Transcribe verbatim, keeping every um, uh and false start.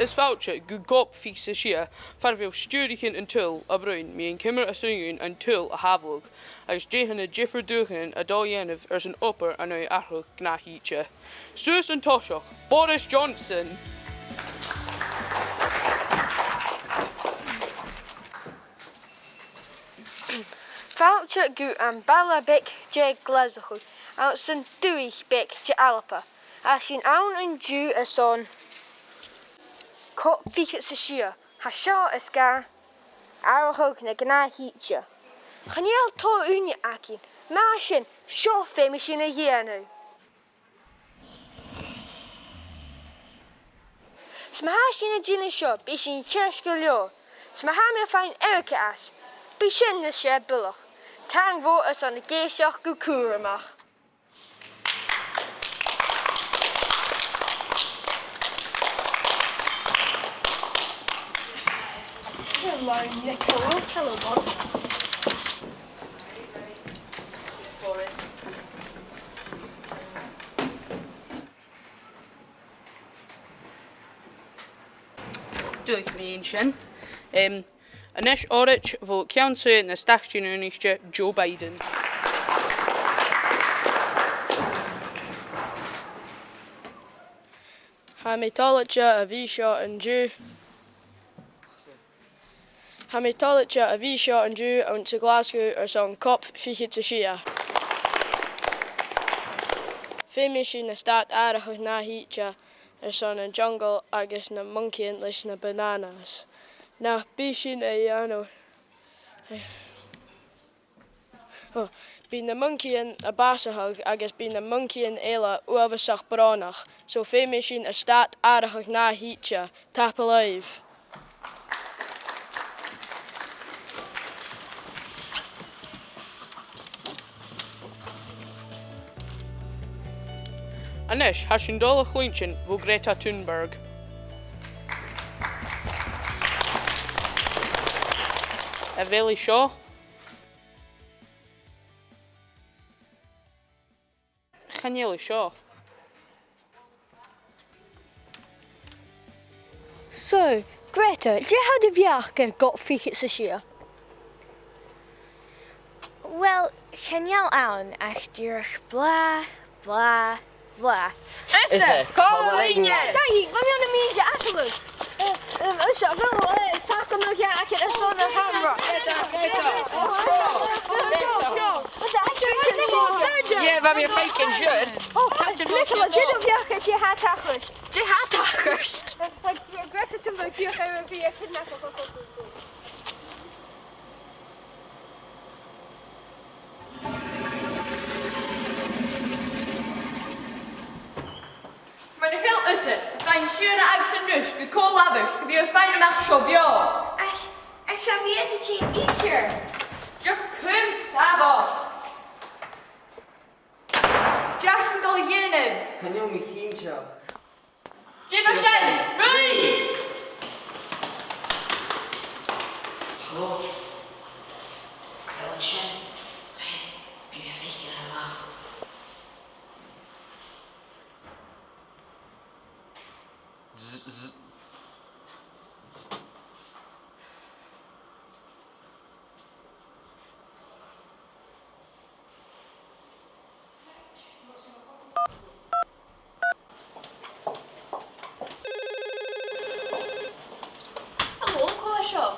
Is fàilte gu COP fichead 's a sia, far a bheil stiùirichean an t-saoghail a' bruidhinn mu dheidhinn ciamar as urrainn dhaibh an t-saoghal a shàbhaladh, agus dè na diofar dùthchannan a tha ri dhèanamh airson obair an aghaidh atharrachadh gnàth-shìde. Suas an toiseach, Boris Johnson. Fàilte gu am baile beag de Ghlaschu, anns an dùthaich bheag de Alba. Tha sinn ann an-diugh airson COP fichead 's a sia. Tha seo air sgàth atharrachadh na gnàth-shìde. Chan eil tòrr ùine againn, mar sin, seo feumaidh sinn a dhèanamh. 'S ma tha sinn a' dèanamh seo, bidh sinn ceart gu leòr. 'S ma tha mi a' faighinn airgead às, bidh sin nas fheàrr buileach. Taing mhòr airson ag èisteachd gu cùramach. Hello, Nicola. Hello, Bob. Duilich mu dheidhinn sin. Em, a-nis òraid bho Cheann-suidhe na Stàitean Aonaichte, Joe Biden. Tha mi toilichte a bhith seo an-diugh. Tha mi toilichte a bhith seo an-diugh anns a' Ghlaschu airson COP fichead 's a sia. Feumaidh sinn a' stad atharrachadh gnàth-shìde airson an jungle agus na moncaidhean leis na bananas. Nach bi sinn a' dèanamh. Oh, bidh na moncaidhean a' bàsachadh agus bidh na moncaidhean eile uabhasach brònach, so feumaidh sinn a' stad atharrachadh gnàth-shìde. Tapadh leibh. A-nis, tha sinn a' dol a chluinntinn bho Greta Thunberg. A bheil i seo? Chan eil i seo. So, Greta, dè tha do bheachd air COP fichead 's a sia? Well, chan eil ann ach dìreach blàth, blàth, blàth. Is e, coma leinn. Dè, bha mi ann am mìos a' faighinn. Eh, eh, is e, bheil, eh, facal no dhà agad airson a' chamara? Greta, Greta. Greta. Yeah, bha mi a' faicinn sin. Oh, Nicola, dè do bheachd air dè tha tachairt? Dè tha tachairt? Greta Thunberg, dìreach air a bhith a' kidnappadh. Mura h-eil thusa, faigh sìorraidh agus a-nis gu co-labhairt, gum bi thu a' faighinn a-mach seo bheò. Ach, ach cha bhi iad a' tighinn idir. Dìreach cùm sàmhach. Dè tha sinn a' dol a dhèanamh? Chan eil mi cinnteach. Dè tha sin? Ruith! Hello? A bheil an sin? Bidh mi a' faicinn a-mach. Z, z. Hello, cò seo?